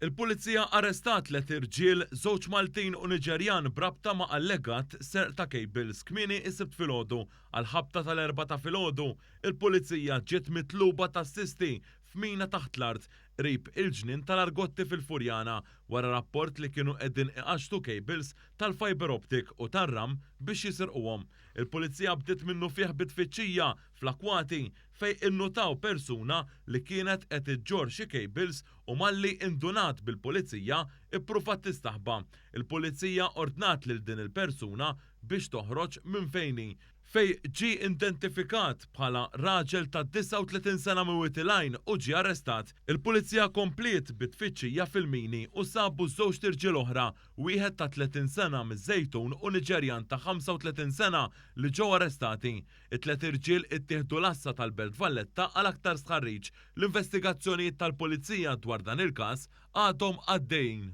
Il-Pulizija arrestat tliet irġiel, żewġ Maltin u Niġerjan b'rabta ma' allegat serq ta' cables kmieni s-Sibt filgħodu. Għall-ħabta tal-erbgħa ta' filgħodu, il-Pulizija ġiet mitluba tassisti f'mina taħt l-art qrib il-Ġnien tal-Argotti fil-Furjana wara rapport li kienu qegħdin iqaxxtu cables tal-fibre optic u tar-ram biex jisirquhom. Il-Pulizija bdiet minnufih bi tfittxija fl-akkwati fejn innutaw persuna li kienet qed iġġorr xi cables u malli indunat bil-Pulizija ippruvat tistaħba. Il-Pulizija ordnat lil din il-persuna biex toħroġ minn fejn hi, fejn ġie indentifikat bħala raġel ta' 39 sena minn Wied il-Għajn u ġie arrestat. Il-Pulizija kompliet bit-tfittxija fil-mini u sabu żewġt irġiel oħra, wieħed ta' 30 sena miż-Żejtun u Niġerjan ta' 35 sena li ġew arrestati. It-tliet irġiel ittieħdu l-għassa tal-Belt Valletta għal aktar stħarriġ. L-investigazzjonijiet tal-Pulizija dwar dan il-każ għadhom għaddejjin.